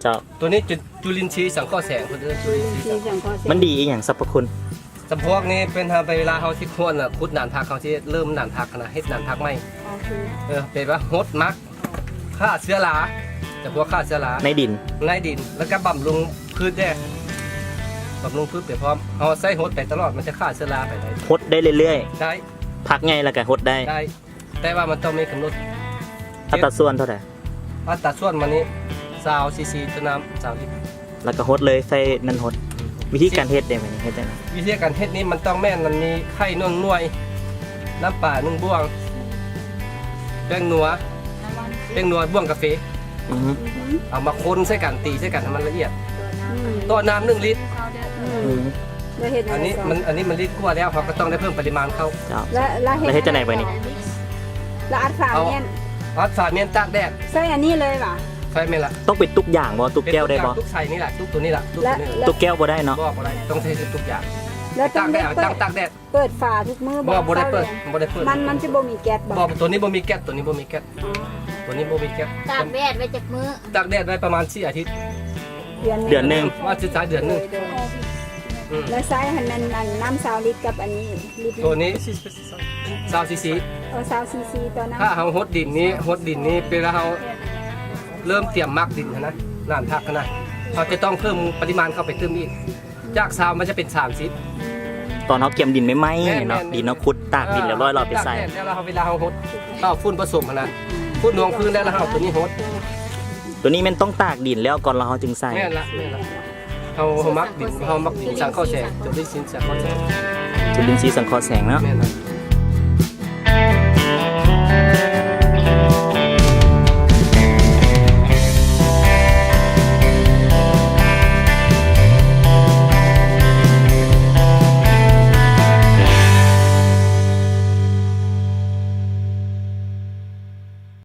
ເຈົ້າ ໂຕນີ້ຈຸ ຈຸລິນຊີສັງເຄາະແສງ ເພິ່ນເອີ້ນຈຸລິນຊີສັງເຄາະແສງ. ມັນດີອີ່ຫຍັງ ສັບພະຄຸນ? ສຳພວກນີ້ເປັນ ເຮົາໄປເວລາເຮົາຊິຄວນ ຂຸດໜານຜັກ ເຮົາຊິເລີ່ມໜານຜັກຫັ້ນນະ ເຮັດໜານຜັກໃໝ່. ເອີ ແບບວ່າຫົດໝັກ ຂ້າເຊື້ອລາ ຈຳພວກຂ້າເຊື້ອລາ ໃນດິນ ໃນດິນ ແລ້ວກໍບຳລຸງພືດແດ່ ບຳລຸງພືດໄປພ້ອມ. ເຮົາໃຊ້ຫົດໄປຕະຫຼອດ ມັນຈະຂ້າເຊື້ອລາໄປໄດ້ ຫົດໄດ້ເລື້ອຍໆ ໄດ້ ຜັກໃຫຍ່ແລ້ວກໍຫົດໄດ້ ໄດ້ ແຕ່ວ່າມັນຕ້ອງມີກຳນົດ ອັດຕາສ່ວນເທົ່າໃດ? ອັດຕາສ່ວນມັນນີ້ ຊາວຊີຊີ ຕໍ່ນ້ຳຊາວລິດ ແລ້ວກໍຫົດເລີຍ ໃສ່ນັ້ນຫົດ. ວິທີການເຮັດເດ້ ມັນເຮັດຈັ່ງໃດ? ວິທີການເຮັດນີ້ມັນຕ້ອງແມ່ນ ມັນມີໄຂ່ໜຶ່ງໜ່ວຍ ນ້ຳປາໜຶ່ງບ່ວງ ແປ້ງນົວ ແປ້ງນົວ ບ່ວງກາເຟ ອືຮຶ ເອົາມາຄົນໃສ່ກັນ ຕີໃສ່ກັນໃຫ້ມັນລະອຽດ ອືມ ຕໍ່ນ້ຳໜຶ່ງລິດ ອືມ ອືມ ແລ້ວເຮັດຫຍັງ ອັນນີ້ມັນ ອັນນີ້ມັນລິດກວ່າແລ້ວ ເຮົາກໍຕ້ອງໄດ້ເພີ່ມປະລິມານເຂົ້າ. ເຈົ້າ ແລ້ວ ແລ້ວເຮັດຈັ່ງໃດບາດນີ້? ແລ້ວອັດຝາມ້ຽນ ເອົາ ອັດຝາມ້ຽນຕາກແດດ ໃສ່ອັນນີ້ເລີຍຫວາ? ໃສ່ແມ່ນລະ. ຕ້ອງເປັນຕຸກຢາງບໍ່? ຕຸກແກ້ວໄດ້ບໍ່? ຕຸກໃສນີ້ລະ ຕຸກໂຕນີ້ລະ ຕຸກໂຕນີ້ລະ. ຕຸກແກ້ວບໍ່ໄດ້ເນາະ? ບໍ່ ບໍ່ໄດ້ ຕ້ອງໃສ່ຕຸກຢາງ. ແລ້ວຕ້ອງໄດ້ເປີດ ຕາກແດດ ເປີດຝາທຸກມື້ບໍ່? ບໍ່ ບໍ່ໄດ້ເປີດ ບໍ່ໄດ້ເປີດ ມັນ ມັນຈະບໍ່ມີແກັສບໍ່? ບໍ່ ໂຕນີ້ບໍ່ມີແກັສ ໂຕນີ້ບໍ່ມີແກັສ ອໍ ໂຕນີ້ບໍ່ມີແກັສ. ຕາກແດດໄວ້ຈັກມື້? ຕາກແດດໄວ້ປະມານສີ່ອາທິດ ເດືອນໜຶ່ງ ເດືອນໜຶ່ງ ວ່າຊິໃຊ້ເດືອນໜຶ່ງ. ອືມ ແລ້ວໃຊ້ຫັ້ນແມ່ນອັນນ້ຳຊາວລິດກັບອັນນີ້ລິດໜຶ່ງ? ໂຕນີ້ຊາວຊີຊີ ເອີ ຊາວຊີຊີຕໍ່ນ້ຳ. ຖ້າເຮົາຫົດດິນນີ້ ຫົດດິນນີ້ ເວລາເຮົາເລີ່ມຕຽມໝັກດິນຫັ້ນນະ ໜານຜັກຫັ້ນນະ ເຮົາຈະຕ້ອງເພີ່ມປະລິມານເຂົ້າໄປຕື່ມອີກ ຈາກຊາວມັນຈະເປັນສາມສິບ ຕອນເຮົາກຽມດິນໃໝ່ໆ ແມ່ນໆ ເນາະ ແມ່ນໆ ດິນເຮົາຂຸດຕາກດິນລຽບຮ້ອຍ ເຮົາເອົາໄປໃສ່ ຕາກແດດແລ້ວ ເວລາເຮົາຫົດ ເຮົາເອົາຝຸ່ນປະສົມຫັ້ນນະ ຝຸ່ນຮອງພື້ນແລ້ວ ແລ້ວເຮົາເອົາໂຕນີ້ຫົດ. ໂຕນີ້ແມ່ນຕ້ອງຕາກດິນແລ້ວກ່ອນ ແລ້ວເຮົາຈຶ່ງໃສ່? ແມ່ນລະ ແມ່ນລະ. ເຮົາ ເຮົາໝັກດິນ ເຮົາໝັກດິນສັງເຄາະແສງ ໂຕນີ້ຊິນສັງເຄາະແສງ ຈຸລິນຊີສັງເຄາະແສງເນາະ. ແມ່ນລະ.